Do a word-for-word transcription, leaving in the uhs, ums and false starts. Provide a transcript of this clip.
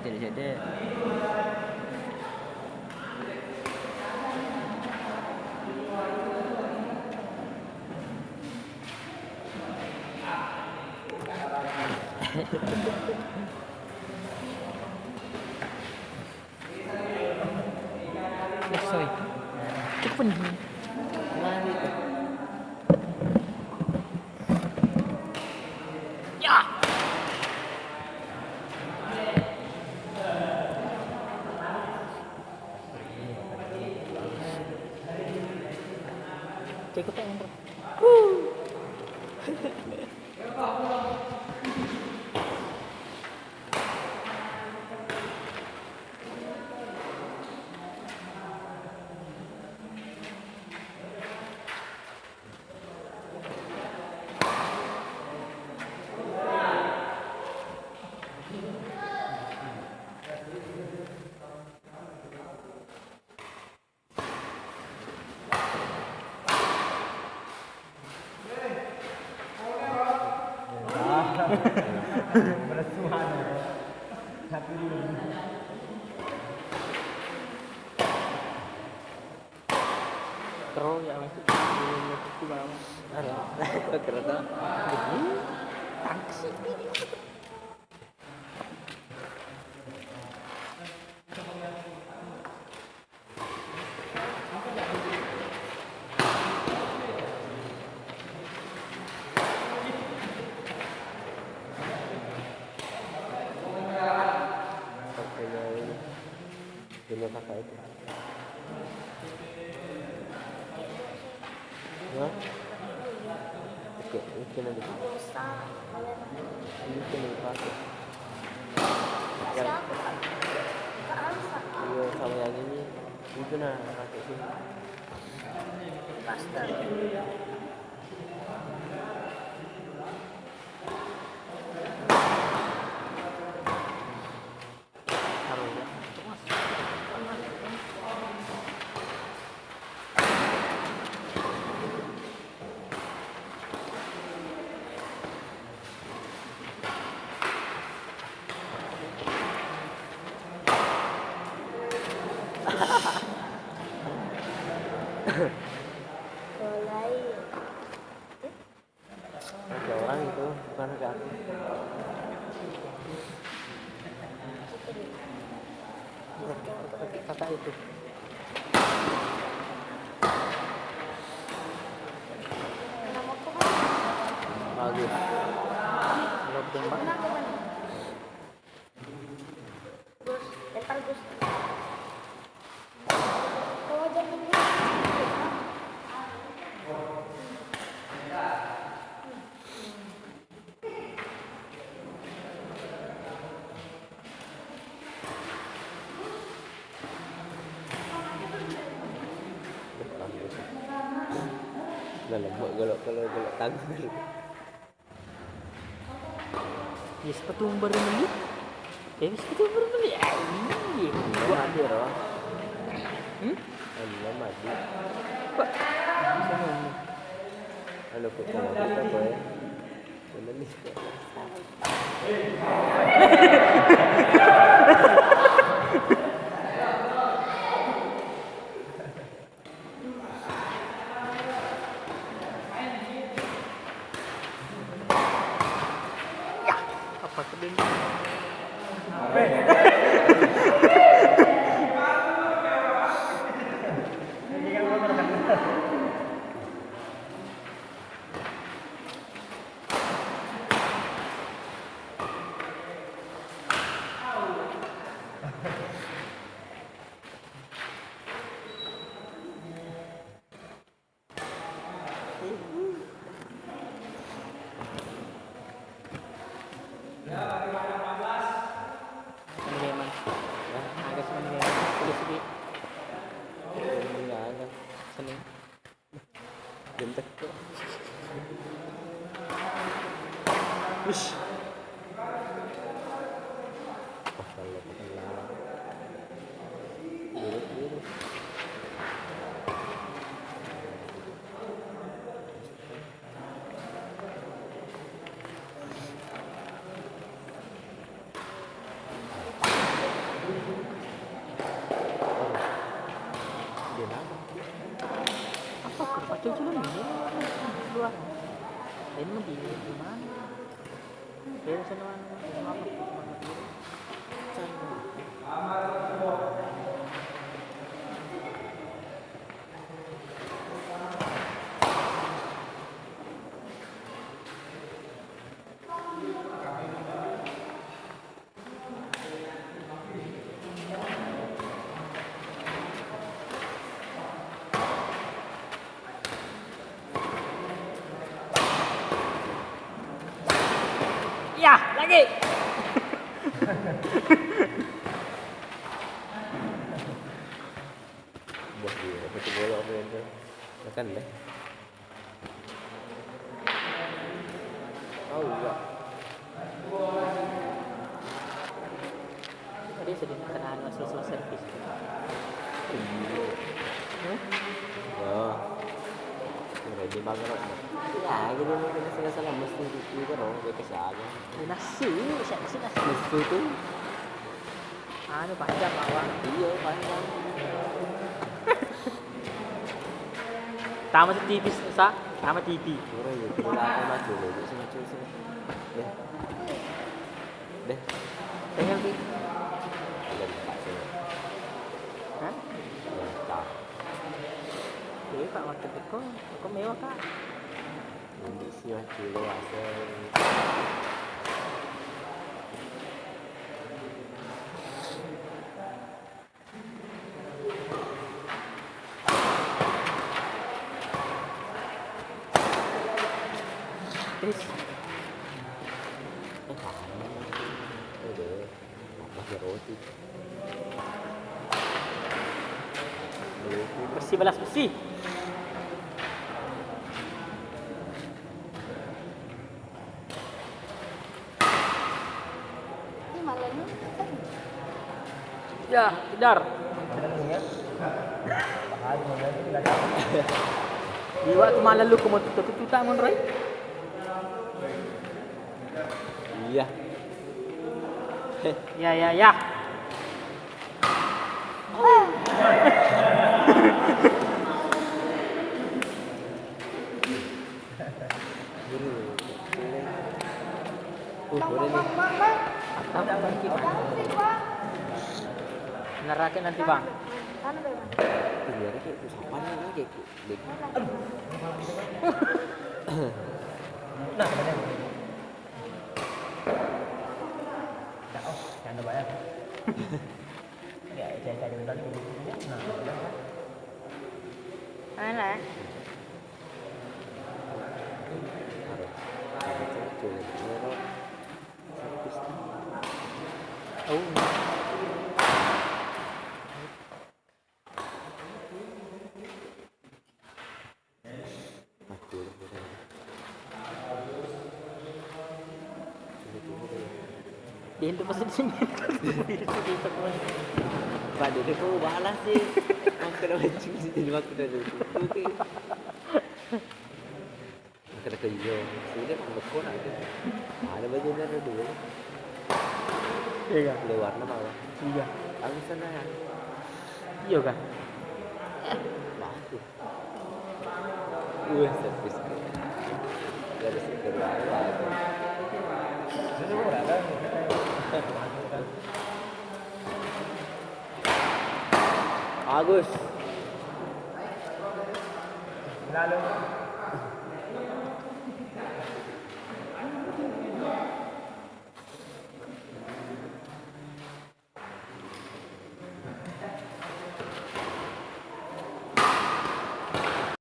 Cedde-cedde. Sorry. Cepet nih. Ya. Cek apa yang Kero ya, masih. Kero. Tangkis. Punya kakak itu. Hah? Oke, ini kena di. Ini kena dipakai. Yang, iya, sama yang ini. Itu nah, pakai sini. Master. Mulai. Ada orang itu, bukan ada aku. Kakak itu. Bagus. Kalau tembak. Gus, lempar, Gus. Oh, jangan dulu. Dalam gelo, gelo, gelo tangan. Iya, sepatu baru beli. Ya, sepatu baru beli. Ah, iya. Lo mandi, Ro. Hmm? Lo mandi. Pak. Halo, kok mau kita, Boy? Bener nih. Apa sedih? Manajemen. Hah? Ada sih manajemen. Tulis di. Iya, ada. Senin. Jam teko. Wish. Pas kalau kenal. Buruk, buruk. Itu cuma ini luar. Ini mau di, di mana? Dia bisa mana? Apa? Cari. Iya, lagi. Bos dia, apa tu bola apa yang tu? Makan deh. Oh, iya. Tadi sedih kenal selesai servis. Iya. Hmm? Ya. Ready banget. Ya, gitu, mungkin salah-salah mesti gitu, gitu, dong, gue kesal aja. Nasu, siapa sih nasu? Nasu tuh. Anu, panjang, Bawang. Iya, panjang. Tama tipis, Sa. Tama tipi. Ora ya, kita apa maju, deh. Sini, sini, sini. Deh. Deh. Pengen, Pi. Ada buka sini. Hah? Buka. Iya, Pak, waktu itu kok, kok mewah, Kak? Ini sih, Mas, dulu, Mas. Terus. Eh, kamu. Udah. Pakai roti. Bersih, balas bersih. Ya, dar. Iwa tu malah lu komo tutu tutu tak monroi. Iya. Ya, ya, ya. Guru. Uh, boleh nih. Apa? Nerake nanti, Bang. Iya, kayak ucapannya kayak. Nah, oh, jangan lupa ya. Ya, saya cari ulang dulu. Nah, udah. Mana? Oh. Dia itu pasti di sini. Pada dia kau balas sih. Makan apa cing sih, jadi makan ada. Oke. Makan ke iyo. Sudah makan kau nak. Ada baju ada dua. Iya. Ada warna apa? Iya. Aku sana ya. Iya kan? Bagus. Wih, servis. Dari situ baru. Bagus. Lalu.